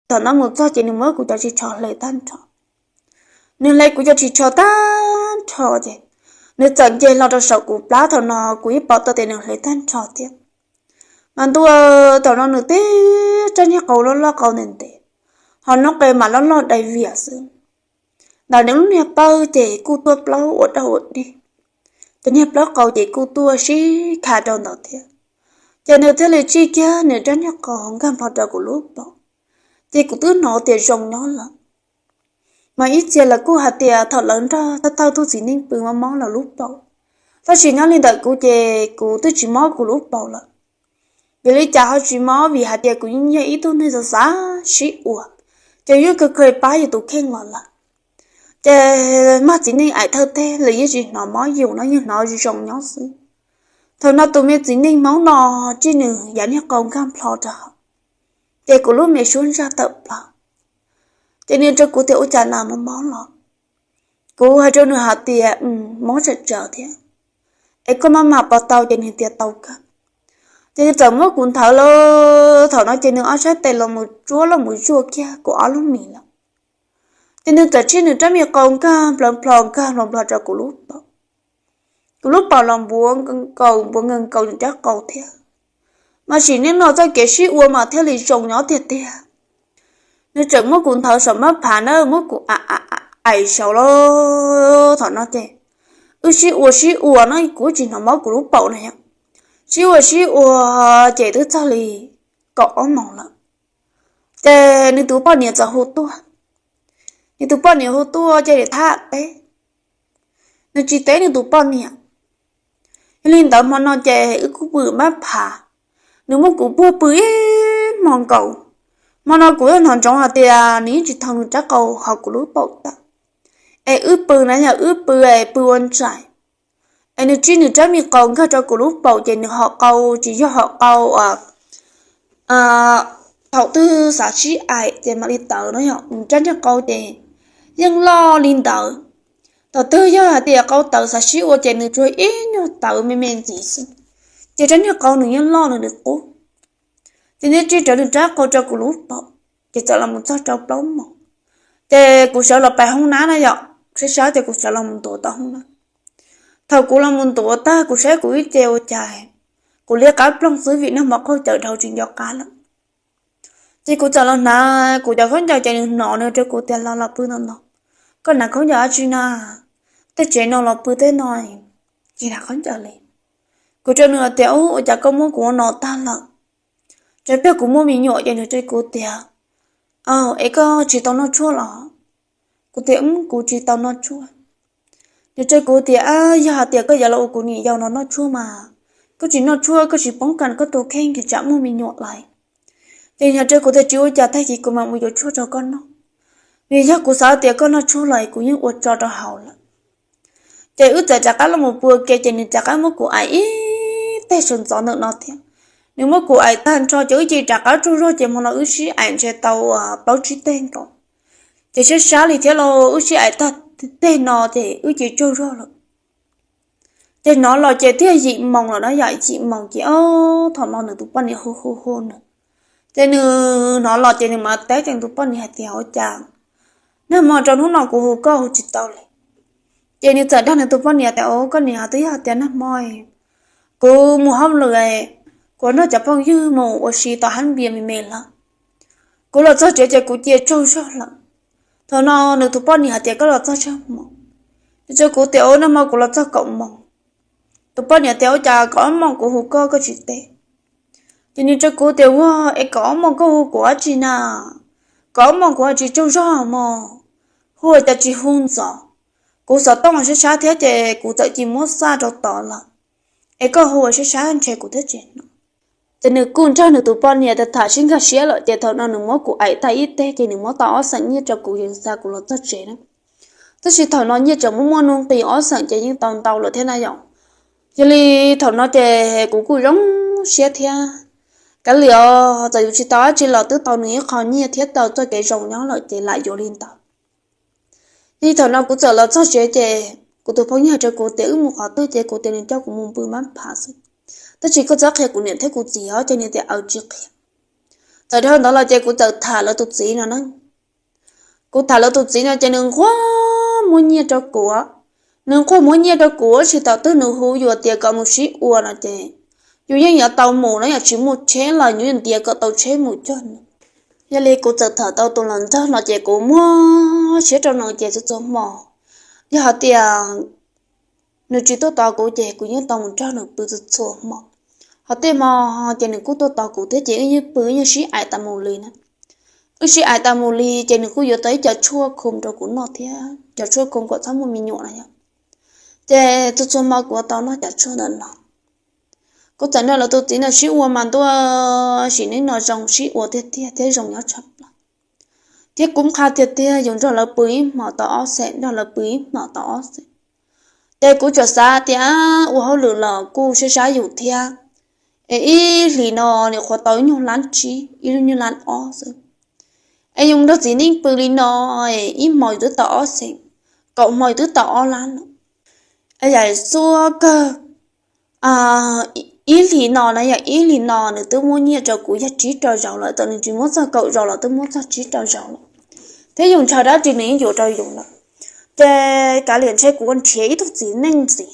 Thaum no mus txog ces nws muab kuv cov ris tsho hle tag nrho. Nws hle kuv cov ris tsho tag nrho ces nws txawm nce hlo rau saum kuv plab. Thaum no kuv yeej pom tau tias nws hle tag nrho thiab. Mas ntuj, thaum no nws tib rab niag qau loj loj qau ntev ntev, ho noob qes mas loj loj dai vias xwb. Ntawm nws lub niag plawv ces kuj tuaj plaub ua daj ua dig, cov niag plawv qau ces kuj tuaj sib kha rau ntawd thiab. Ces nws thiaj li tsij kiag nws rab niag qau nkag nplho rau kuv lub paum, ces kuv twb hnov tias zoo nyob lawm. Mas ib txhia lawv kuj hais tias thaum lawv nrog thawj thawj tug txiv neej pw mob mob lawv lub paum, tab sis nyob li ntawm kuv ces kuv twb tsis mob kuv lub paum lawm. Vim li cas ho tsis mob? Vim hais tias kuv yeej yog ib tug neeg xav xav sib ua, ces yeej kawg kawg pab yus tus kheej los lawm. Ces mag txiv neej aim thawj teg lawv yeej tsis hnov mob yus no, yeej hnov zoo nyob xwb. Thaum no tus me txiv neej Hmoob no tsij nws yav niag qau nkag nplho rau hauv, ces kuv lub me suab ntsaj tawm plaws. Ces nws rau kuv tias ua cas na, mob mob los? Kuv hais rau nws hais tias mob tsawm tsawv thiab, es koj maj mam pov tau. Ces nws tias tau kawg. Ces nws txawm muab kuv nthawv los, thaum no ces nws ob sab tes los mus tsuab los mus zuaj kiag kuv ob lub mis lawm. Ces nws txawm tsij nws rab me qau nkag nplho nplho nkag nplho nplho rau kuv lub paum. Kuv lub paum los npuav nkaus npuav nkaus nws rab qau thiab. Mas sim neej no txoj kev sib ua mas thiaj li zoo nyob tiag tiag. Nws tseem muab kuv nthawv saum mab phav na, muab kuv aim saud los. Thaum no ces wb sib ua sib ua no kuv tsis hnov mob kuv lub paum na yom. Sib ua sib ua ces twb txog li kaum ob moos lawm, ces nws tus poj niam txawm hu tuaj. Nws tus poj niam hu tuaj ces nws tham teb, nws tsis teb nws tus poj niam. Yog li ntawd hmo no ces wb kuj pw mab phav, nws muab kuv puag pw ib hmo nkaus. Hmo no kuv yeej hnov ntsoov hais tias nws yeej tsis thau nws rab qau hauv kuv lub paum tawm, es wb pw na yog wb pw es pw ua ntsais, es nws tsij nws rab me qau nkag rau kuv lub paum ces nws hom qau tsis yog hom qau thaum twg xav sib aim ces mam li tawv no yom. Nws rab niag qau ces yeej loj li ntawd. Thaum twg yog hais tias qau tawv xav sib ua ces nws tsuas ib nyuag tawv me me ntxiv xwb, ces rab niag qau nws yeej loj nws qub. Ces nws tsij rawv nws rab qau rau kuv lub paum, ces txawm los mus txog rau plaub moos. Ces kuv sawv los pais hoob nab na yom, sab sab ces kuv sawv los mus ntuav tau hoob nab. Thaum kuv los mus ntuav tag kuv saib kuv ib ce ua cas kuv liab qab ploog xwb vim nag hmo qaug cawv dhau tsis nco qab lawm. Ces kuv txawm los hnav kuv cov khaub ncaws ces nws hnov nws rau kuv tias los los pw no no, koj hnav khaub ncaws dab tsi na? Tej tsev no los pw tej no tsis hnav khaub ncaws li. Kuv rau nws tias ua cas koj muab kuv ua no tag lawm? Tsam pliag kuv muaj me nyuam. Ces nws rau kuv tias es koj tsis tau noj tshuaj los? Kuv tias kuv tsis tau noj tshuaj. Nws rau kuv tias yog hais tias koj yuav los ua kuv niam yau no noj tshuaj mas koj tsis noj tshuaj koj tsis poob kas koj tus kheej ces tsam muaj me nyuam lawm. Ces nws rau kuv tias tsis ua cas, tag kis kuv mam mus yuav tshuaj rau koj noj, vim yog kuv xav tias koj noj tshuaj los kuv yeej ua tso rau hauv lawm. Ces wb txawm rov qab los mus pw ua ke ces nws rov qab muab kuv aim ib teg sawv ntxov ntawm no thiab. Nws muab kuv aim tag nrho ces wb cia li rov qab tsaug zog ces hmo no wb sib aim ntshe tau plaub tsib teg nkaus. Ces sab sab li thiab los wb sib aim tag teg no ces wb cia li tsaug zog lawm. Ces hnov los ces twb yim moos lawm na yom, yim moos ces ob thaum no nws tus poj niam hu hu hu nws. Ces nws hnov los ces nws mam teb ces nws tus poj niam hais tias ua cas nag hmo rau hnub no kuv hu koj hu tsis tau li. Ces nws txawm dag nws tus poj niam tias ua koj niam, twb yog tias nag hmo kuv mus hauj lwm, kuv nrog cov phooj ywg mus ua si tau hab npias me me lawm. Kuv los txog tsev ces kuv cia tsaug zog lawm. Thaum no nws tus poj niam hais tias koj los txog tsawg moos? Nws rau kuv tias ua nag hmo kuv los txog kaum moos. Tus poj niam tias ua cas kaum ob moos kuv hu koj koj tsis teb? Ces nws rau kuv tias ua es kaum ob moos koj hu kuv dab tsi na? Kaum ob moos kuv ho tsis tsaug zog mog, hu cas tsis hu ntxov? Kuv xov tooj sab sab thiab ces kuv txawm cia muab xaj rau tod lawm, es koj hu sab sab ntshe kuv thiaj tsis hnov. Ces nws kuj nrog nws tus poj niam tham sib nkag siab lawm ces thaum no nws muab kuv aim tag ib teg ces nws muab tau ob xeem nyiaj rau kuv yeej xa kuv los txog tsev na. Tab sis thaum no nyiaj tseem muaj muaj nuj nqis, ob xeem ces yeej tau ntau lawm thiab na yom. Yog li thaum no ces kuv kuj zoo siab thiab. Kav liam os, txawm yuav tsis tau dab tsi los twb tau nws ib qho nyiaj thiab tau txoj kev zoo nyob lawm ces lam yuav li ntawd. Yog li thaum no kuv txawm los txog tsev ces kuv tus phooj ywg hais rau kuv tias wb mus qhov twg ces kuv tias nws coj kuv mus pw mab phav xwb. Tab sis koj txhob qhia kuv niam thiab kuv txiv os, ces nws tias aws tsis qhia. Txawm dhau ntawd los ces kuv txawm tham lawv tus txiv no na. Kuv tham lawv tus txiv no ces nws nquag muab nyiaj rau kuv. Nws nquag muab nyiaj rau kuv, tsis thaum twg nws hu yus tias kom mus sib ua no ces yus yeej yuav tau mus no, yog tsis muaj tsheb los yus yeej ntiav kom tau tsheb mus cuag nws. Yog li kuv txawm tham tau tus hluas nraug no ces kuv muab siab rau nws ces txhua txhua hmo, yog hais tias nws tsis tuaj tos kuv ces kuv yeej tau mus nrog nws pw txhua txhua hmo. Ho tej hmo ces nws kuj tuaj tos kuv thiab ces wb yeej pw wb yeej sib aim tas mus li na. Wb sib aim tas mus li ces nws kuj yuav tau ib co tshuaj khum rau kuv noj thiab, cov tshuaj khum kom txhob muaj me nyuam no yog. Ces txhua txhua hmo kuv tau noj cov tshuaj ntawm no. Kuv txawm nrog lawv tus txiv no sib ua mas ntuj, sim neej no zoo sib ua tiag tiag thiab zoo nyob tshaj plaws. Thiab kuv qha tiag tiag yus nrog lawv pw ib hmos tau ob xees, nrog lawv pw ib hmos tau ob xees. Ces kuv tsuas xav tias ua hauj lwm los kuj sab sab yus thiab, es ib hlis no nws qhuav tau ib nyuag lab tsib, ib lub nyuag lab ob xwb. Es yus nrog txiv neej pw li no, ib hmo yus twb tau ob xees, kaum hmo yus twb tau ob lab lawm. Es yam xub kawg, ib hlis no na, yog ib hlis no nws twb muab nyiaj rau kuv yog tsib rau zaus lawm, txawm nws tsis muab txog kaum zaus los twb muab txog tsib rau zaus lawm. Thiab yus ntshaw dab tsi nws yeej yuav rau yus lawm. Ces kav liam ntshe kuv ua nrhiav ib tug txiv neej ntxiv,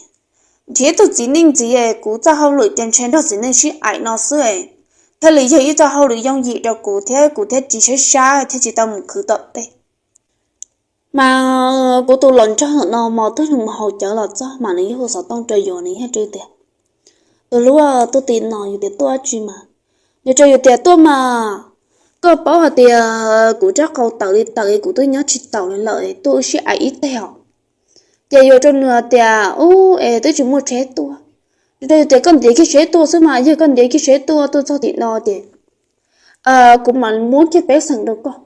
nrhiav ib tug txiv neej ntxiv es kuv txoj hauj lwm ces ntshe nrog txiv neej sib aim no xwb es thiaj li yog ib txoj hauj lwm yooj yim rau kuv thiab kuv thiaj tsis sab sab thiab tsis tau mus khwv tom tej. Mas kuv tus hluas nraug no mas twb mus haus cawv los txog mas nws yeej hu xov tooj rau yus, nws yeej hais tias, tus hlub, tuaj tim no yus tias tuaj dab tsi mas, nws rau yus tias tuaj mas, koj paub hais tias kuv rab qau tawv li tawv, kuv twb nyob tsis taus li lawm, tuaj wb sib aim ib teg os. Ces yus rau nws tias ub es twb tsis muaj tsheb tuaj. Nws rau yus tias koj ntiav kiag tsheb tuaj xwb mas, yog koj ntiav kiag tsheb tuaj tuaj txog tim no ces kuv mam muab kiag peb xeem rau koj.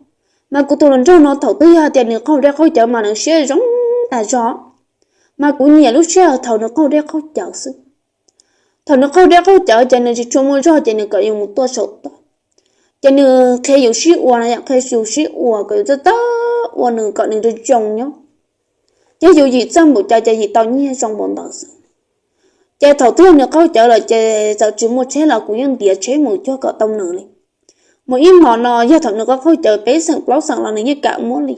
Mas kuv tus hluas nraug no thaum twg yog hais tias nws qaug dej qaug cawv mas nws siab zoo tas zog, mas kuv nyiam lub sij hawm thaum nws qaug dej qaug cawv xwb. Thaum nws qaug dej qaug cawv ces nws tsis tshua muaj zog ces nws kom yus mus tuaj saum toj, ces nws qhia yus sib ua no, yam qhia yus sib ua kom yus txawj txawj ua nws kom nws zoo zoo nyob. Ces yus yim txawj npaum cas ces yim tau nyiaj zoo npaum ntawd xwb. Ces thaum twg nws qaug cawv lawm ces txawm tsis muaj tsheb los kuv yeej ntiav tsheb mus cuag kom tau nws li. Mus ib hmos no yog thaum nws qaug qaug cawv peb xeem plaub xeem los nws yeej kam muab li.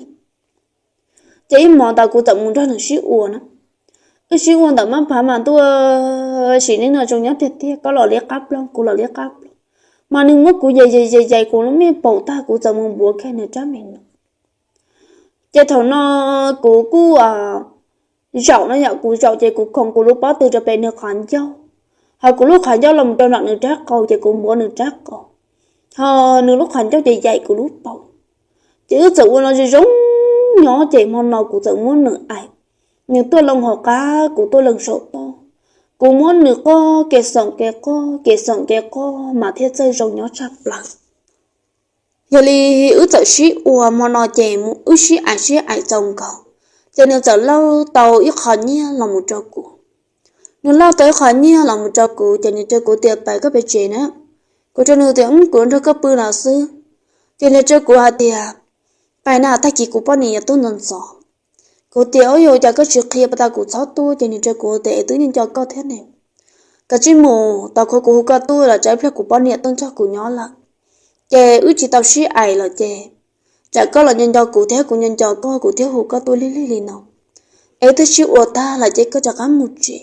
Ces ib hmos ntawd kuv txawm mus nrog nws sib ua na. Wb sib ua ntawm mab phav mas ntuj, sim neej no zoo nyob tiag tiag, koj los liab qab ploog kuv los liab qab ploog. Mas nws muab kuv yais yais yais kuv lub me paum tag kuv txawm mus npuav kiag nws rab me no. Ces thaum no kuv kuj zaum no yom, kuv zaum ces kuv khoov kuv lub pob tw rau pem nws qhov ncauj, ho kuv lub qhov ncauj los mus rau nram nws rab qau ces kuv npuav nws rab qau, ho nws lub qhov ncauj ces yaim kuv lub paum. Ces wb txawm ua no zoo zoo nyob ces hmo no kuv txawm muab nws aim, nws tuaj loo hauv qab kuv tuaj loo saum toj, kuv muab nws qoj kev xoom kev qoj kev xoom kev qoj mas thiaj txawj zoo nyob tshaj plaws. Yog li wb txawm sib ua hmo no ces wb sib aim sib aim txaus nkaus, ces nws txawm lauj tau ib qho nyiaj los mus rau kuv. Nws lauj tau ib qho nyiaj los mus rau kuv ces nws rau kuv tias pais koj pem tsev na. Kuv rau nws tias kuv nrog koj pw no xwb. Ces nws rau kuv hais tias pais na, tag kis kuv poj niam yuav tuaj ntxov ntxov. Kuv tias ua cas koj tsis qhia pas tas kuv txhob tuaj, ces nws rau kuv tias es twb nco nco koj thiab ne, koj cia li mus, tau kho kuv hu koj tuaj los tsam ib pliag kuv poj niam tuaj nrog kuv nyob lawm, ces wb tsis tau sib aim lawm ces tsam koj los nco nco kuv thiab kuv nco nco koj kuv thiaj hu koj tuaj lig lig li no. Es twb sib ua tag lawm ces koj rov qab mus tsev.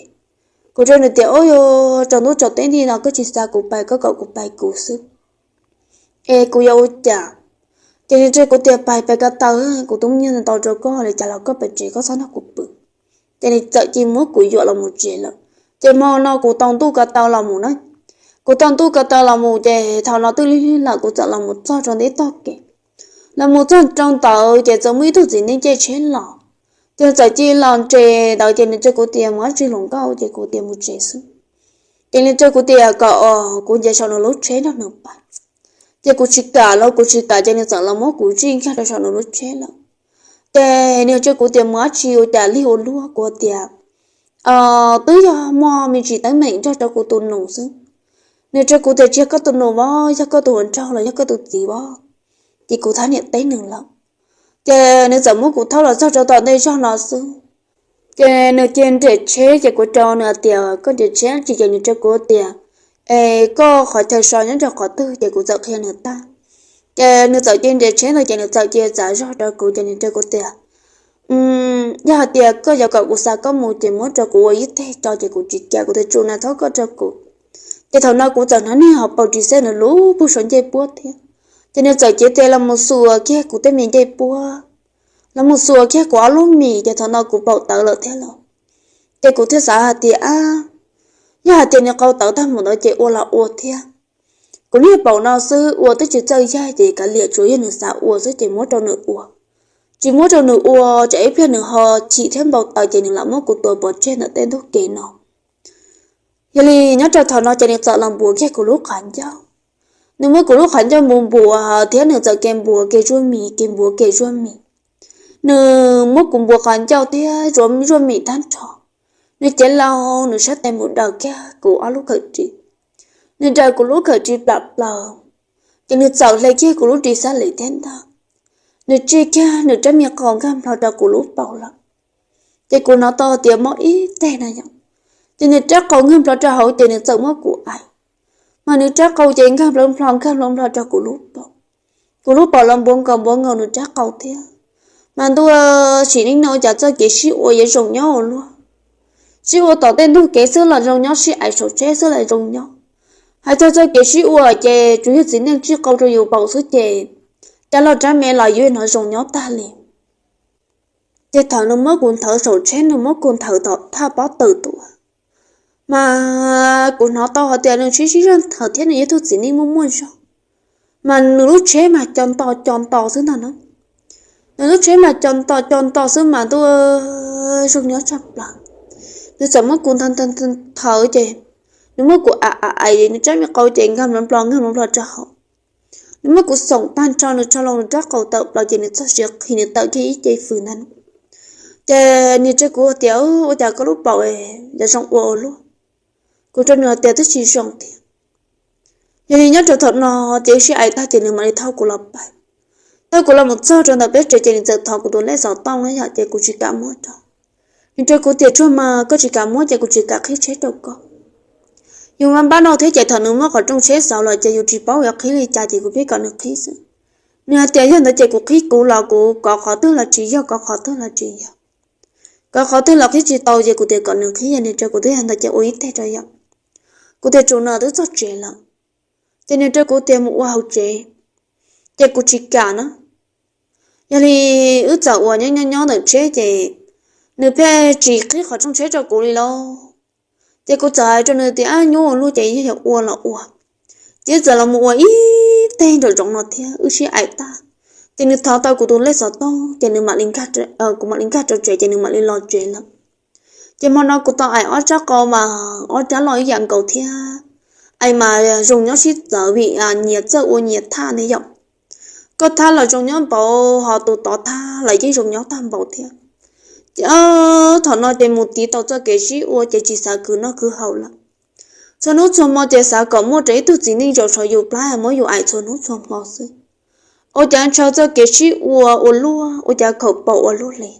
Kuv rau nws tias ua cas tsaus ntuj tsaus teb li no koj tsis xa kuv pais, koj kom kuv pais kuv xwb, es kuv yuav ua cas? Ces nws rau kuv tias pais pais ko taw, kuv twb muaj nyiaj ntau rau koj li cas los koj pais tsev koj txhob nrog kuv pw. Ces nws txawm cia li muab kuv yuam los mus tsev lawm. Ces hmo no kuv tau ntuj ko taw los mus na. Kuv tau ntuj ko taw los mus ces thaum no twb lig lig lawm kuv txawm los mus txog rau ntawm tog kev. Los mus txog rau ntawd ces txawm muaj ib tug txiv neej caij tsheb los, ces txawm cia li los nres ntawd ces nws rau kuv tias mus dab tsi hluas nkauj, ces kuv tias mus tsev xwb. Ces nws rau kuv tias kom kuv nce saum nws lub tsheb nrog nws pais. Ces kuv tsis kam los kuv tsis kam ces nws txawm los muab kuv zij nkag rau saum nws lub tsheb lawm. Ces nws rau kuv tias mus dab tsi ua cas lig ua luaj, kuv tias twb yog muaj me ntsis teeb meem nrog rau kuv tus nus xwb. Nws rau kuv tias tsis yog koj tus nus os, yog koj tus hluas nraug los yog koj tus txiv os. Ces kuv thab niam teb nws lawm. Ces nws txawm muab kuv thauj los txog rau tom ntej zog no xwb. Ces nws cia li nres tsheb ces kuv rau nws tias koj nres tsheb dab tsi, ces nws rau kuv tias es koj qhov chaw so nyob rau qhov twg, ces kuv txawm qhia nws tag. Ces nws txawm cia nres tsheb ntawd ces nws txawm cia txav zog rau kuv ces nws rau kuv tias, yog hais tias koj yuav kom kuv xa koj mus ces muab rau kuv ua ib teg tso ces kuv tsis kam, kuv tias tsum na txhob koj rau kuv. Ces thaum no kuv txawm hnov niag hauv paus ris xeb nws lub puag saum ncej puab thiab, ces nws txawm cev tes los mus xuas kiag kuv tej me ncej puab, los mus xuas kiag kuv ob lub mis ces thaum no kuv paum tawv lawm thiab los. Ces kuv thiaj xav hais tias, a, yog hais tias nws qau tawv tag mus ntawd ces ua los ua thiab. Kuv niag paum no xwb ua twb tsis txawj yaig ces kav liam, tsuas yog nws xav ua xwb ces muab rau nws ua. Tsis muab rau nws ua tsam ib pliag nws ho chim thiab npau taws ces nws lam muab kuv tua pov tseg ntawm tej ntug kev no. Yog li nyob rau thaum no ces nws txawm los npuav kiag kuv lub qhov ncauj. Nws muab kuv lub qhov ncauj npuav npuav thiab nws txawm ke npuav ke zuaj mis, ke npuav ke zuaj mis. Nws muab kuv npuav qhov ncauj thiab zuaj mis tag nrho. Nws cev laus nws sab tes mus daws kiag kuv ob lub khawm ris. Nws daws kuv lub khawm ris plam plaws, ces nws txawm hle kiag kuv lub ris xab lis thiab ntag. Nws tsij kiag nws rab me qau nkag nplho rau kuv lub paum lawm. Ces kuv hnov tau tias mob ib teg na yom. Ces nws rab qau nkag nplho rau hauv ces nws txawm muab kuv aim, mas nws rab qau ces nkag nplho nplho nkag nplho nplho rau kuv lub paum. Kuv lub paum los npuav nkaus npuav nkaus nws rab qau thiab. Mas ntuj, sim neej no cas txoj kev sib ua yuav zoo nyob ua luaj. Sib ua tom tej ntug kev xwb los zoo nyob, sib aim saum tsheb xwb los zoo nyob. Hais txog txoj kev sib ua ces tsuas yog txiv neej tsij qau rau yus paum xwb ces rab loj rab me los yuav hnov zoo nyob tag li. Ces thaum nws muab kuv nthawv saum tsheb, nws muab kuv nthawv tom thaj pob tw tuaj, mas kuv hnov tau hais tias nws sib sib zog nthawv thiab nws yog tug txiv neej muaj muaj zog. Mas nws lub tsheb mas co nto co nto xwb ntag na. Nws lub tsheb mas co nto co nto xwb mas ntuj, zoo nyob tshaj plaws. Nws txawm muab kuv nthawv nthawv ces nws muab kuv aim aim aim, nws rab me qau ces nkag nplho nplho nkag nplho nplho rau hauv. Nws muab kuv xoom tag nrho, nws rho loo nws rab qau tawm plaws ces nws txog siav qhi nws tawm kiag ib ce fws ntag. Ces nws rau kuv tias, ua cas koj lub paum yuav zoo ua ua luaj? Kuv rau nws tias twb tsis zoo tiag. Yog li nyob rau thaum no ces wb sib aim tag ces nws mam li thauj kuv los pais. Thauj kuv los mus txog rau ntawm peb tsev ces nws txawm thov kuv tus lej xov tooj na yom, ces kuv tsis kam muab rau. Nws rau kuv tias tsuag mas koj tsis kam muab ces kuv tsis kam qhib tsheb rau koj. Yus mas npab no thiab ces thaum nws muab qhov rooj tsheb xauv lawm ces yus tsis paub yuav qhib li cas ces kuv pheej kom nws qhib xwb. Nws hais tias yog ntawd ces kuv qhib kuv los kuv kov qhov twg los tsis yog, kov qhov twg los tsis yog. Kov qhov twg los qhib tsis tau ces kuv tias kom nws qhib, yog nws rau kuv twb yog ntawd ces ua ib teg rau yom. Kuv tias tsum no twb txog tsev lawm. Ces nws rau kuv tias mus ua hauv tsev, ces kuv tsis kam na. Yog li wb txawm uas nyob nyob nyob ntawm tsheb ces nws pheej tsis qhib qhov rooj tsheb rau kuv li lauj. Ces kuv txawm hais rau nws tias ab nyuaj ua luaj ces yog yuav ua los ua. Ces wb txawm los mus ua ib teg nraum zoov no thiab wb sib aim tag. Ces nws thov tau kuv tus lej xov tooj ces nws mam li, kuv mam li nkag rau tsev ces nws mam li los tsev lawm. Ces hmo no kuv tau aim ob rab qau mas ob rab loj ib yam nkaus thiab. Aim mas zoo nyob sib txawv vim nyias txawj ua nyias thaj ne yom. Koj thaj los zoo nyob npaum ho tus tod thaj los yeej zoo nyob tag npaum thiab. Ces thaum no ces mus tiv tau txoj kev sib ua ces tsis xav khwv noj khwv haus lawm. Txhua hnub txhua hmo ces xav kom muaj rau ib tug txiv neej zaum saum yus plab muab yus aim txhua hnub txhua hmo xwb. Ua cas ntshaw txoj kev sib ua ua luaj, ua cas khaum paum ua luaj li.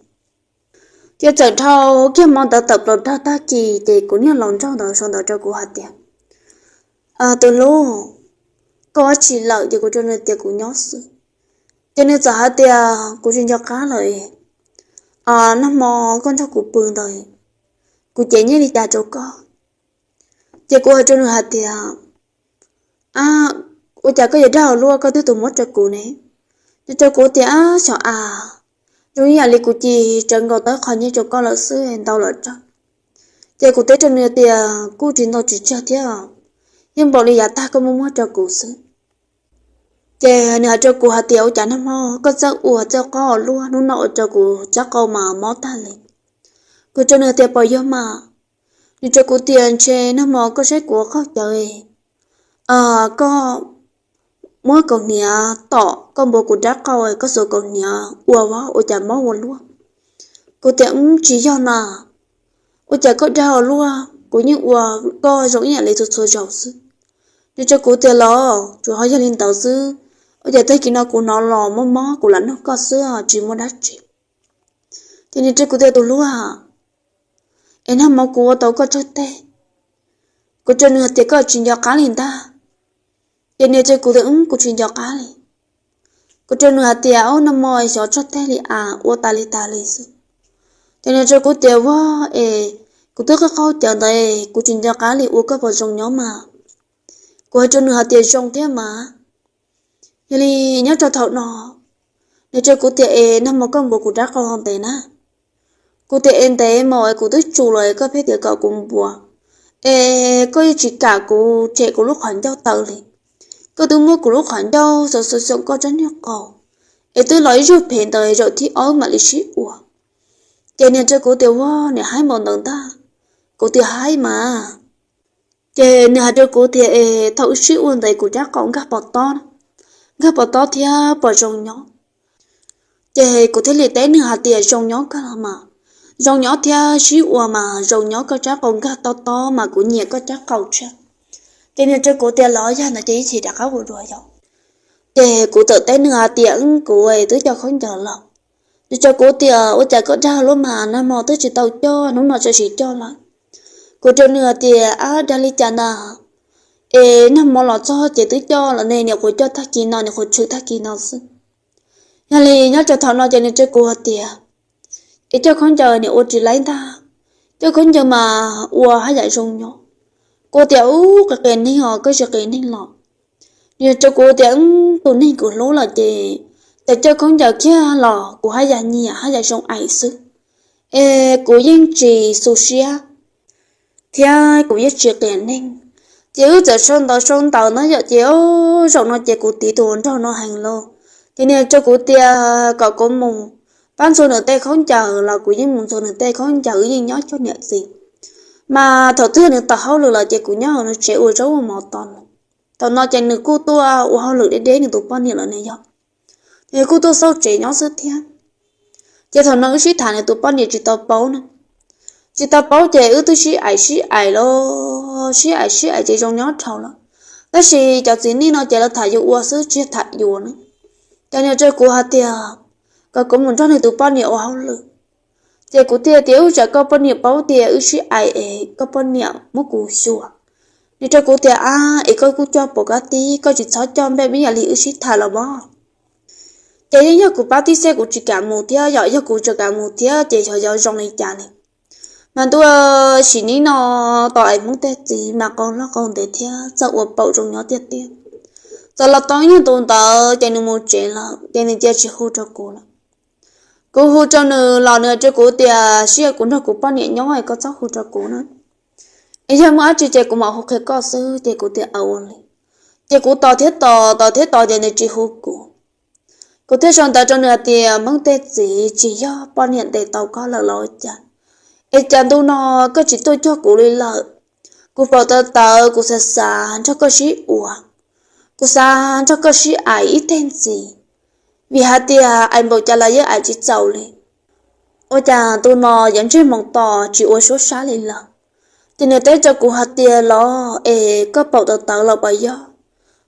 Ces txawm dhau kiag hmo ntawd tawm plaws rau tag kis ces kuv niag laus nraug ntawd sau ntawv rau kuv hais tias, tus hlub, koj ua tsi lawm? Ces kuv rau nws tias kuv nyob xwb. Ces nws txawm hais tias kuv tsis nco qab lawm, nag hmo koj nrog kuv pw ntawd, kuv cev nyiaj li cas rau koj? Ces kuv hais rau nws hais tias, ua cas koj yuav dag ua luaj, koj twb tus muab rau kuv ne? Nws rau kuv tias, ab xyov a, zoo ib yam li kuv cia tsawv nkaus tau qho nyiaj rau koj lawm xwb, ntau lawm rau. Ces kuv teb rau nws tias kuj tsis ntau tsis tsawg thiab, yeej npaum li yav tag koj muab muab rau kuv xwb. Ces nws hais rau kuv hais tias ua cas nag hmo koj txawj ua txawj qob ua luaj, hnub no ua rau kuv rab qau mas mob tag li. Kuv rau nws tias puas yog mas? Nws rau kuv tias ntshe nag hmo koj saib kuv ua qaug cawv, koj muab kaus hniav tom koj npuav kuv rab qau, koj xuas kaus hniav ua ua cas mob ua luaj. Kuv tias tsis yog na, ua cas koj dag ua luaj, kuv yeej ua koj zoo ib yam li txhua txhua zaus xwb. Nws rau kuv tias los tsuas ho yog li ntawd xwb, ua cas tag kis no kuv hnov los mob mob kuv lam nug koj xwb tsis muaj dab tsi. Ces nws rau kuv tias tus hlub, es nag hmo kuv ua tau koj tsawg teg? Kuv rau nws tias koj tsis nco qab li ntag. Ces nws rau kuv tias kuv tsis nco qab li. Kuv rau nws hais tias, Ub, nag hmo xyov tshaj tag li as, ua tas li tas li xwb. Ces nws rau kuv tias, Ua, es kuv twb qaug cawv ntawd, kuv tsis nco qab li, ua koj puas zoo nyob mas? Kuv hais rau nws hais tias, Zoo thiab mas. Yog li nyob rau thaum no, nws rau kuv tias, Es nag hmo koj npuav kuv rab qau ho ntev na? Kuv tias, Es ntev mas, es kuv twb tsum los koj pheej tias kom kuv npuav, es koj yeej tsis kam kuv tshem kuv lub qhov ncauj tawm li. Koj twb muab kuv lub qhov ncauj xo xo xyoo koj rab niag qau, es twb los ib zaug pem ntawd zaum thib ob mam li sib ua. Ces nws rau kuv tias, Ua, niam haib npaum ntawd ntag. Kuv tias, Haib mas. Ces nws hais rau kuv tias, Es thaum wb sib ua ntawd kuv rab qau nkag pov tob, nkag pov tob thiab puas zoo nyob? Ces kuv thiaj li teb nws hais tias, Zoo nyob kawg los mas, zoo nyob thiab sib ua mas zoo nyob, koj rab qau nkag tob tob mas kuv nyiam koj rab qau tshaj. Ces nws rau kuv tias, Los yog no ces ib chim rov qab ua dua yom. Ces kuv txawm teb nws hais tias, Wb, kuv twb coj khaub ncaws los. Nws rau kuv tias, Ua cas koj dag luaj mas, nag hmo twb tsis tau coj, hnub no tseem sim coj lawm. Kuv rau nws hais tias, Ab, dag li cas ntag? Es nag hmo los txog ces twb coj los ne, niam qhuav coj tag kis no, niam qhuav tshwm tag kis no xwb. Yog li nyob rau thaum no ces nws rau kuv hais tias, Es coj khaub ncaws niam ua tsis laib ntag, coj khaub ncaws mas ua haj yam zoo nyob. Kuv tias, Ub, qias qias neeg os, koj tsis qias neeg los? Nws rau kuv tias, Wb, tus neeg kuv hlub lawm ces, ces coj khaub ncaws kiag los kuv haj yam nyiam haj yam zoo aim xwb, es kuv yeej tsis xu siab thiab kuv yeej tsis qias neeg. Ces wb txawm sau ntawv sau ntawv na yom, ces zaum no ces kuv tiv tus hluas nraug no heev lauj. Ces nws rau kuv tias kom kuv mus pab ntxhua nws tej khaub ncaws los kuv yeej mus ntxhua nws tej khaub ncaws, wb yeej nyob cuag niam txiv. Mas thaum twg nws tau hauj lwm lawm ces kuv nyob hauv nws tsev ua zaub ua mov tos nws. Thaum no ces nws kuj tuaj ua hauj lwm deb deb nws tus poj niam lawm ne yom. Ces kuj tuaj xauj tsev nyob xwb thiab. Ces thaum no wb sib tham nws tus poj niam tsis tau paub na. Tsis tau paub ces wb twb sib aim sib aim los sib aim sib aim ces zoo nyob dhau lawm. Tab sis cov txiv neej no ces lawv tham yus ua xwb tsis tham yuav na. Ces nws rau kuv hais tias kom kuv mus nrog nws tus poj niam ua hauj lwm. Ces kuv thiaj tias, Ub, tsam koj poj niam paub tias wb sib aim es koj poj niam muab kuv xyuas. Nws rau kuv tias, Ab, es koj kuj coj pom koj tib, koj tsis txhob coj npej me yam li wb sib tham los mas. Ces yeej yog kuv pab tib xeb kuv tsis kam mus thiab yom, yog kuv tseem kam mus thiab ces xyov yuav zoo li cas li. Mas ntuj, sim neej no tos aim Hmoob tej txiv mas qau loj qau ntev thiab txawj ua paum zoo nyob tiag tiag. Txawm los tau ib nyuag tus ntawd ces nws mus tsev lawm ces nws cia tsis hu rau kuv lawm. Kuv hu rau nws los nws hais rau kuv tias, Sib, kuv nrog kuv poj niam nyob es koj txhob hu rau kuv na. Es yog muaj dab tsi ces kuv mam hu qhia koj xwb. Ces kuv tias, Aw, ua li. Ces kuv tos thiab tos, tos thiab tos ces nws tsis hu kuv. Kuv thiaj sau ntawv rau nws hais tias, Hmoob tej txiv, tsis yog poj niam ntes tau koj lawm los ua cas? Es cas ntu no koj tsis tuaj cuag kuv li lawm? Kuv paum tawv tawv, kuv xav xav nrog koj sib ua, kuv xav nrog koj sib aim ib teg ntxiv, vim hais tias aim npaum cas los yeej aim tsis txaus li. Ua cas ntu no yuav ntsej moos tos tsis ua suab sab li lawm? Ces nws teb rau kuv hais tias, Los es koj paum tawv tawv los puas yog?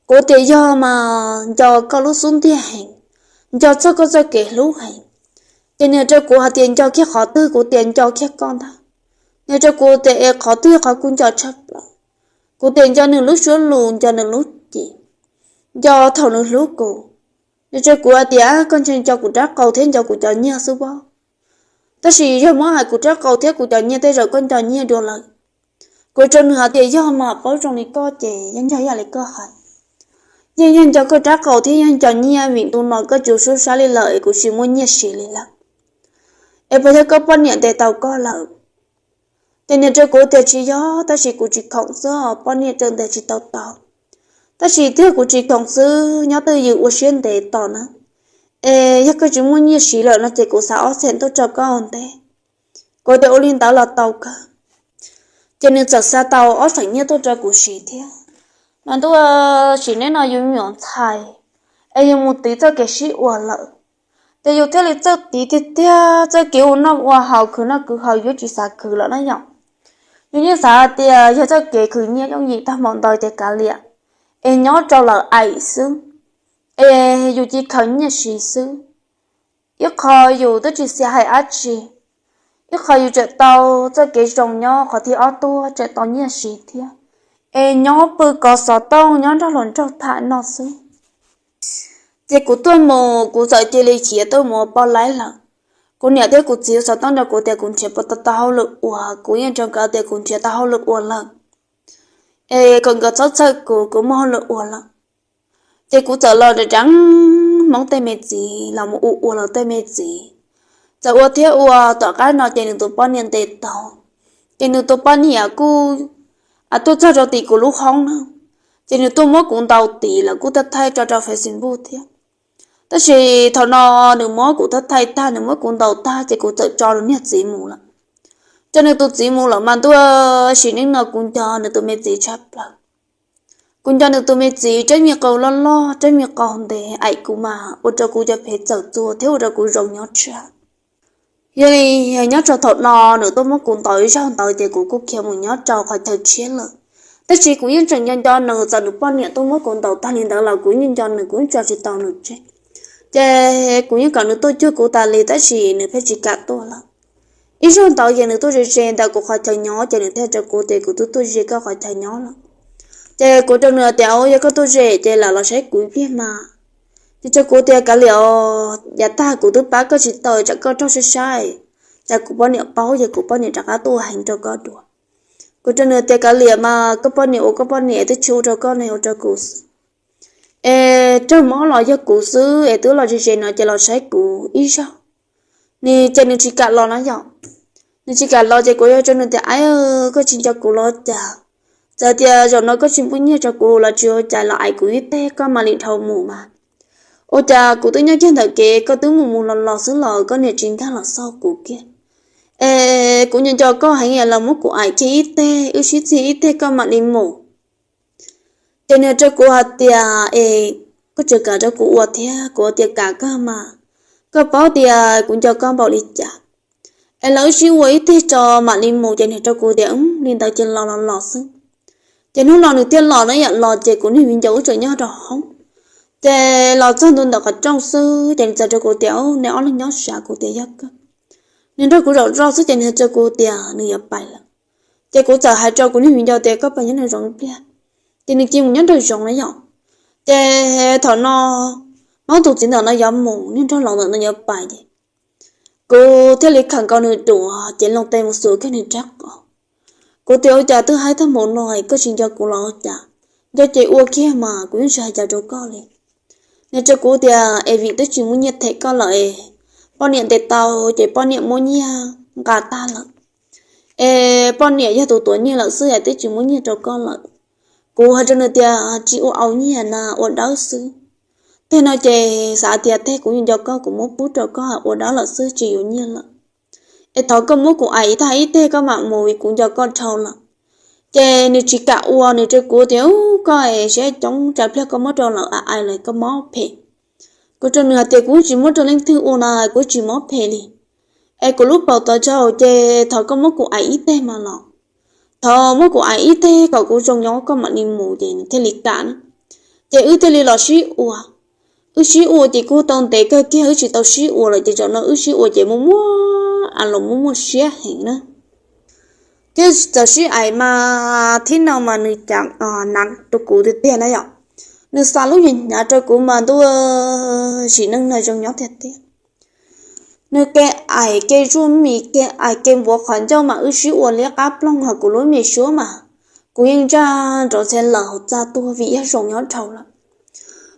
Kuv tias, Yog mas, nco koj lub xub ntiag heev, nco txog koj txoj kev hlub heev. Ces nws rau kuv hais tias, Nco kiag qhov twg? Kuv tias, Nco kiag koj ntag. Nws rau kuv tias, Es qhov twg qhov kuv nco tshaj plaws? Kuv tias, Nco nws lub suab lus, nco nws lub cev, nco thaum nws hlub kuv. Nws rau kuv hais tias, Koj ntshe nco kuv rab qau thiab nco kuv cov nyiaj xwb pob. Tab sis yog muab hais kuv rab qau thiab kuv cov nyiaj tej zaum koj nco nyiaj dua lawm. Kuv rau nws hais tias, Yog mas, paub zoo li koj ces yeej yog ib yam li koj hais. Yeej yog nco koj rab qau thiab yog nco nyiaj vim ntu no koj tsis suab sab li lawm es kuv tsis muaj nyiaj siv li lawm. Es puas yog koj poj niam ntes tau koj lawm? Ces nws rau kuv tias, Tsis yog, tab sis kuv tsis khoom xwb os, poj niam raws ntes tsis tau tau. Tab sis thiab kuv tsis khoom xwb, nyob twj ywm ua siab ntev tos na. Es yog koj tsis muaj nyiaj siv lawm no ces kuv xa ob txhiab tuaj rau koj ua ntej. Kuv tias, Ua li ntawd los tau kawg. Ces nws txawm xa tau ob txhiab nyiaj tuaj rau kuv siv thiab. Mas ntuj, sim neej no yus me nyuam ntxhais es yus mus tiv txoj kev sib ua lawm, ces yus thiaj li txawj tiv tiag tiag, txoj kev ua noj ua haus, khwv noj khwv haus yus tsis xav khwv lawm na yom. Yus yeej xav hais tias yog txoj kev khwv nyiaj yooj yim tag npaum ntawd ces kav liam, es nyob rau lawv aim xwb, es yus cia li khaws nyiaj siv xwb. Ib qho yus twb tsis xav hais dab tsi, ib qho yus tseem tau txoj kev zoo nyob qhov thib ob tuaj tseem tau nyiaj siv thiab, es nyob pw kov xov tooj nyob nrog hluas nraug tham noj xwb. Ces kuv tuaj mus kuv txawm cia li khiav tuaj mus ua poj laib lawm. Kuv niam thiab kuv txiv xov tooj rau kuv tias kuv nrhiav puas tau tau hauj lwm ua, kuv yeej tso nkawd tias kuv nrhiav tau hauj lwm ua lawm, es kom nkawd txhob txhawj kuv, kuv muaj hauj lwm ua lawm. Ces kuv txawm los nram nram Hmoob tej me txiv los mus ua ua lawv tej me txiv, txawm ua thiab ua tom qab no ces nws tus poj niam ntes tau. Ces nws tus poj niam kuj tuaj txog rau tim kuv lub hoob na, ces nws tuaj muab kuv ntaus tid lawm kuj thaij thaij tso rau Facebook thiab. Tab sis thaum no nws muab kuv thaij thaij tag, nws muab kuv ntaus tag ces kuv txawm tso nws niag txiv mus lawm. Tso nws tus txiv mus lawm mas ntuj, sim neej no kuv nco nws tus me txiv tshaj plaws. Kuv nco nws tus me txiv, tseeb me qau loj loj, tseeb me qau ntev, aim kuv mas ua rau kuv cov phev txawm txuas thiab ua rau kuv zoo nyob tshaj. Yog li nyob rau thaum no nws tuaj muab kuv ntaus ib zaug ntawd ces kuv kuj khiav mus nyob rau qhov chaw tshiab lawm. Tab sis kuv yeej tseem nco nco nws, txawm nws poj niam tuaj muab kuv ntaus tag li ntawd los kuv yeej nco nws, kuv yeej tso tsis tau nws tseg. Ces kuv yeej kom nws tuaj cuag kuv tas li tab sis nws pheej tsis kam tuaj lawm. Ib zaug ntawd ces nws tuaj ze ze ntawm kuv qhov chaw nyob ces nws thiaj rau kuv tias kuv twb tuaj ze koj qhov chaw nyob lawm. Ces kuv rau nws tias, Yog koj tuaj ze ces lam los saib kuv ib pliag mas. Ces rau kuv tias, Kav liam os, yav tag kuv twb pab koj tsis tau, tsam koj raug saib saib, tsam kuv poj niam paub ces kuv poj niam rov qab tuaj heev rau koj dua. Kuv rau nws tias, Kav liam mas, koj poj niam ua koj poj niam, twb tsis ua rau koj ne, ua rau kuv xwb. Es raug mob los yog kuv xwb es twb los ze ze no ces los saib kuv ib zaug. Nws ces nws tsis kam los na yom. Nws tsis kam los ces kuv yog rau nws tias, Aib, koj tsis nco kuv los cas? Txawm tias zaum no koj tsis npuaj nyiaj rau kuv los tsis ua cas, los aim kuv ib teg koj mam li dhau mus mas. Ua cas kuv twb nyob kiag ntawm kev koj twb mus mus los los xwb los koj niam tsis nkag los xauj kuv kiag? Es kuv nco nco koj heev los muab kuv aim kiag ib teg, wb sib txig ib teg koj mam li mus. Ces nws rau kuv hais tias, Es koj tseem kam rau kuv ua thiab? Kuv tias, Kam kawg mas, koj paub tias kuv nco koj npaum li cas. Es los wb sib ua ib teg tso mam li mus. Ces nws rau kuv tias, Li ntawd ces los los los xwb. Ces hnub no nws thiaj los na yom, los ces kuv niag viv ncaus wb tseem nyob rau hoob. Ces los txog ntua ntawm qhov rooj xwb ces nws txawm rau kuv tias, Neb ob leeg nyob sav? Kuv tias, Yog kawg. Nws nrog kuv zaum zog xwb ces nws rau kuv tias nws yuav pais lawm. Ces kuv txawm hais rau kuv niag viv ncaus tias, Koj pais nyob nraum zoov ib pliag. Ces nws cia mus nyob nraum zoov na yom. Ces thaum no Hmoob tus txiv ntawm no yuav mus, niag nraug laus ntawm no yuav pais ces kuv thiaj li khawm nkaus nws duav ces loo tes mus xuas kiag nws rab qau. Kuv tias, Ua cas twb haib tag npaum no es koj tsis nco kuv los ua cas? Nco ces ua kiag mas, kuv yeej tsis hais cas rau koj li. Nws rau kuv tias, Es vim twb tsis muaj nyiaj them koj lawm es poj niam ntes tau ces poj niam muab nyiaj nqa tag lawm. Es poj niam yog tus tuav nyiaj lawm xwb es twb tsis muaj nyiaj rau koj lawm. Kuv hais rau nws tias, Tsis ua au nyiaj na, ua dawb xwb. Teg no ces xav tias teg kuv nco koj kuv muab pub rau koj, ua dawb lawm xwb tsis yuav nyiaj lawm. Es thov koj muab kuv aim tag ib teg koj mam mus vim kuv nco koj dhau lawm. Ces nws tsis kam ua, nws rau kuv tias, Ub, koj es siab coob, tsam pliag koj muab rau lawv aim aim lawm koj mob phem. Kuv rau nws hais tias, Kuv tsis muab rau leej twg ua na, kuv tsis mob phem li. Es kuv lub paum tod tsaug ces thov koj muab kuv aim ib teg mas los. Thov muab kuv aim ib teg kom kuv zoo nyob koj mam li mus ces nws thiaj li kam na. Ces wb thiaj li los sib ua. Wb sib ua ces kuj tau ntev kawg kiag wb tsis tau sib ua lawm ces zaum no wb sib ua ces muaj muaj a los muaj muaj siab heev na. Thiab txawm sib aim mas thib no mas nws cav nas rau kuv tiag tiag na yom. Nws xa lub hnyav hnyav rau kuv mas ntuj, sim neej no zoo nyob tiag tiag. Nws ke aim ke zuaj mis, ke aim ke npuav qhov ncauj mas wb sib ua liab qab ploog, hos kuv lub me suab mas kuv yeej ntsaj nrov ntxhe lawm hauv txaj tuag vim yog zoo nyob dhau lawm.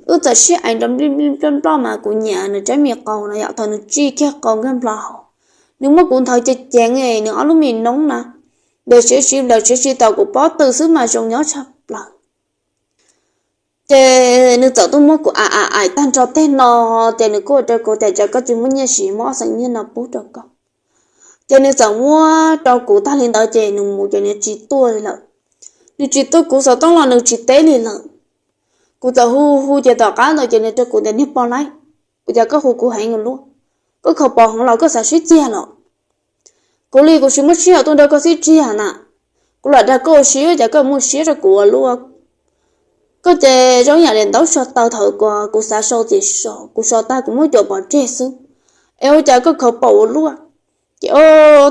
Wb txawm sib aim nrov nplij nplij nploj nploj mas kuv nyiam nws rab me qau no yom, thaum nws tsij kiag qau nkag nplo hauv, nws muab kuv nthawv ceev ceev, nws ob lub me noob na, nplaws siav si nplaws siav si tau kuv pob tw xwb mas zoo nyob tshaj plaws. Ces nws txawm tuaj muab kuv aim aim aim tag nrho teg no, ces nws kuj ua rau kuv tias, Tsam koj tsis muaj nyiaj siv, muab ob xeem nyiaj no pub rau koj. Ces nws txawm muab rau kuv tag li ntawd ces nws mus ces nws tsis tuaj li lawm. Nws tsis tuaj, kuv xov tooj los nws tsis teb li lawm. Kuv txawm hu hu ces tom qab ntawd ces nws rau kuv tias, Niag poj laib, ua cas koj hu kuv heev ua luaj? Koj khaus pom heev los koj xav sib txiag los? Kuv li kuv tsis muaj sij hawm tuaj nrog koj sib txiag na. Kuv lam dag koj ua si, cas koj muaj siab rau kuv ua luaj? Koj ces zoo yam li ntaub so taw, thaum kuv xav sau ces sau, kuv sau tag kuv muab cuam pov tseg xwb, es ua cas koj khaus pom ua luaj? Ces o,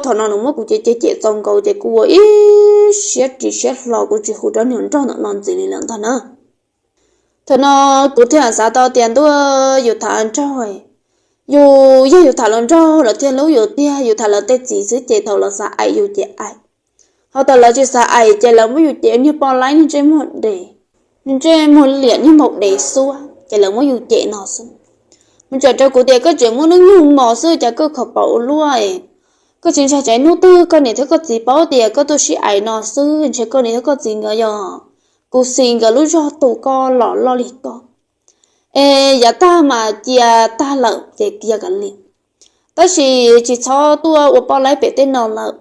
thaum no nws muab kuv cem cem cem txaus nkaus ces kuv ua ib siab ris siab hlo, kuv tsis hu rau niag nraug ntawm no ntxiv li lawm ntag na. Thaum no kuv thiaj xav tau tias ntuj, yus tham nraug, yus yog yus tham los nraug lawv thiaj hlub yus tiag, yus tham lawv tej txiv xwb ces thaum lawv xav aim yus ces aim. Ho thaum lawv tsis xav aim ces lawv muab yus cem niag poj laib, niag ntsej muag dev, niag ntsej muag liam, niag npau dev xuab ces lawv muab yus cem no xwb. Mus txawm rau kuv tias koj tseem muaj hnub nyoog mos xwb cas koj khaus paum ua luaj, koj tsis ntshai tsam hnub twg koj niam thiab koj txiv paub tias koj tuaj sib aim no xwb, ntshe koj niam thiab koj txiv nkawd yog kuv xis nkawd lub zog tu koj los loj li koj. Es yav tag mas cia tag lawm ces cia kav liam, tab sis tsis txhob tuaj ua poj laib pem tej no lawm.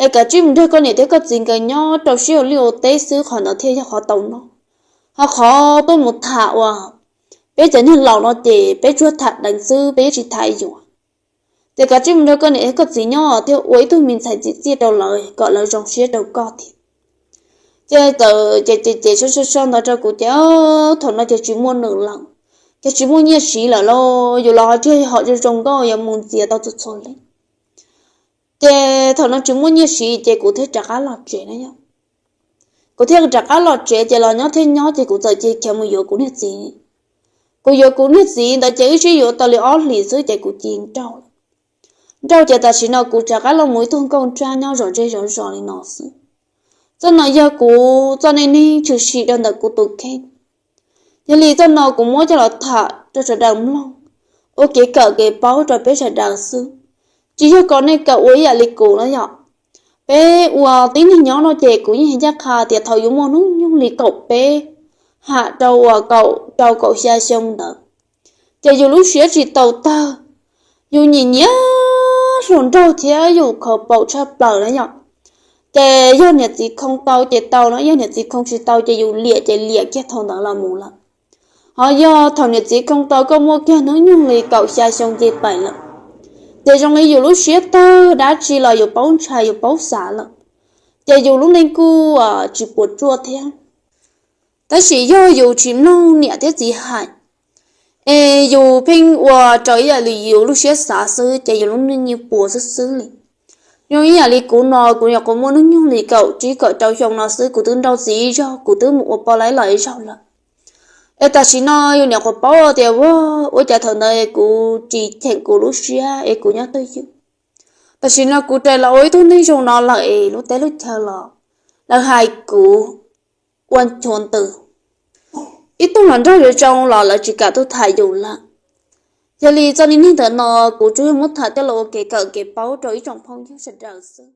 Es kav tsij mus nrog koj niam thiab koj txiv nkawd nyob rau siab ua liaj ua teb xwb, qhov ntawd thiaj yog qhov tau noj. Ho qhov tuaj mus tham uas peb cov neeg laus no ces peb tsuas tham deev xwb, peb yeej tsis tham yuav. Ces kav tsij mus nrog koj niam thiab koj txiv nyob thiab ua ib tug me ntxhais txim txiaj rau lawv kom lawv zoo siab rau koj thiab. Ces txawm ces ces ces so so so ntawd rau kuv ces thaum no ces tsis muaj nws lawm, ces tsis muaj nyiaj siv lawm lauj, yus los ho tsis yog hom zoo zoo nkauj yuav mus ntxias tau txhua txhua leej. Ces thaum no tsis muaj nyiaj siv ces kuv thiaj rov qab los tsev na yom. Kuv thiaj rov qab los tsev ces los nyob thiab nyob ces kuv txawm cia khiav mus yuav kuv niag txiv. Kuv yuav kuv niag txiv ntawd ces wb sib yuav tau li ob hlis xwb ces kuv cia nrauj lawm. Nrauj ces tam sim no kuv rov qab los mus ib tug nkauj nrab nyob zom zej zom zos li no xwb. Txoj no yog kuv txoj neej neeg tshwm sim rau ntawm kuv tus kheej. Yog li txoj no kuv muab coj los tham rau sawv daws mloog ua kev kawm kev paub rau peb sawv daws xwb, tsis yog kom nej kawm ua ib yam li kuv na yom. Peb ua tib neeg nyob no ces kuv yeej ncaj qha tias thaum yus muaj hnub nyoog li kaum peb ham rau uas kaum rau kaum xya xyoo ntawd, ces yus lub siab tsis tau tawg, yus nyiam nyiam hluas nraug thiab yus khaus paum tshaj plaws na yom. Ces yog niam txiv khoo tau ces tau no, yog niam txiv khoo tsis tau ces yus liam ces liam kiag thaum ntawd los mus lawm. Ho yog thaum niam txiv khoo tau koj muaj kiag hnub nyoog li kaum xya xyoo nce pais lawm, ces zoo li yus lub siab tawg dab tsi los yus paub ntshai yus paub xav lawm, ces yus lub neej kuj tsis puas tsuaj thiab. Tab sis yog yus tsis mloog niam thiab txiv hais, es yus pheej ua raws ib yam li yus lub siab xav xwb ces yus lub neej yeej puas xwb xwb li. Zoo ib yam li kuv no, kuv nyuam qhuav muaj hnub nyoog li kaum tsib kaum rau xyoo no xwb kuv twb nrauj txiv ib zaug, kuv twb mus ua poj laib los ib zaug lawm. Es tam sim no yus nyuam qhuav paub tias ua cas thaum ntawd kuv tsis cheem kuv lub siab es kuv nyob twj ywm. Tam sim no kuv rais los ua ib tug neeg zoo no lawm es lub teb lub chaw los lawv hais kuv ua nchuav ntws, ib tug hluas nraug zoo zoo los lawv tsis kam tuaj tham yus lawm. Yog li txoj neej neeg ntawm no kuv tsuas yog muab tham coj los ua kev kawm kev paub rau ib tsoom phooj ywg sawv daws xwb.